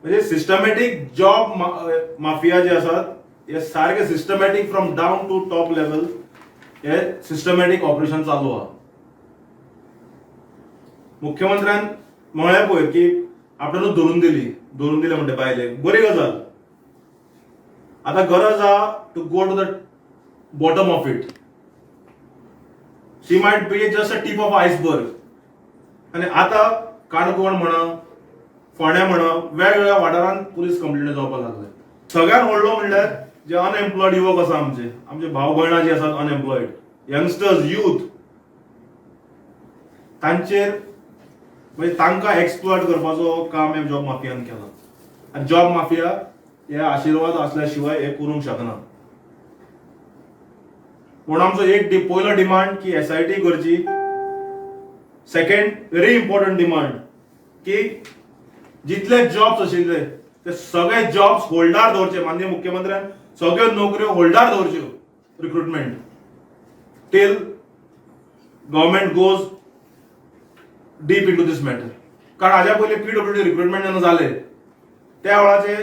म्हणजे systematic job mafia जे आसात, हे सारके systematic from down to top level hey systematic operation चालू आहा. मुख्यमंत्र्यान म्हळें पयर की आपणानूच धरून दिली, धरून दिले म्हणटा बायलेक. बरी गजाल. आतां गरज आहा to go to the bottom of it. She might be just a tip of iceberg. आनी आतां काणकोण म्हणा, फोंड्या म्हणा, वेगवेगळ्या वाठारांत पुलीस कंप्लेनी जावपाक लागले. सगळ्यात व्हडलो म्हणल्यार जे अनएम्प्लॉयड युवक आसा, आमचे आमचे भाव भयणां जी आसात, अनएम्प्लॉयड यंगस्टर्स, यूथ, तांचेर म्हणजे तांकां एक्सप्लॉयट करपाचो काम हे जॉब माफियान केलां आनी जॉब माफिया हे आशिर्वाद असल्या शिवाय हे करूंक शकना. म्हणून आमचो एक पयलो डिमांड की एसआयटी करची. सेकंड व्हेरी इम्पॉर्टंट डिमांड की जितले जॉब्स आशिल्ले ते सगळे जॉब्स होल्डार दवरचे. माननीय मुख्यमंत्र्यान सगळ्यो नोकऱ्यो होल्डार दवरच्यो, recruitment, till government goes deep into this matter. कारण हाज्या पयलीं पीडब्ल्यूडी रिक्रुटमेंट जेन्ना जाले, त्या वेळाचे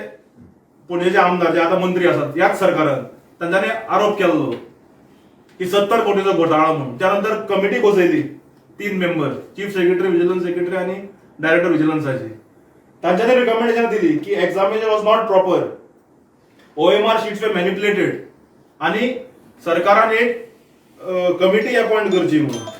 पणजेचे आमदार जे आतां मंत्री आसात ह्याच सरकारान, तांच्यांनी आरोप केल्लो की 70 कोटीचो घोटाळो म्हणून. त्या नंतर कमिटी बसयली, तीन member, chief secretary, vigilance secretary आनी डायरेक्टर विजिलन्साची. तांच्यांनी रिकमेंडेशन दिली की examination was not proper, OMR sheets were manipulated आणि सरकारान एक कमिटी अपॉइंट करची म्हणून.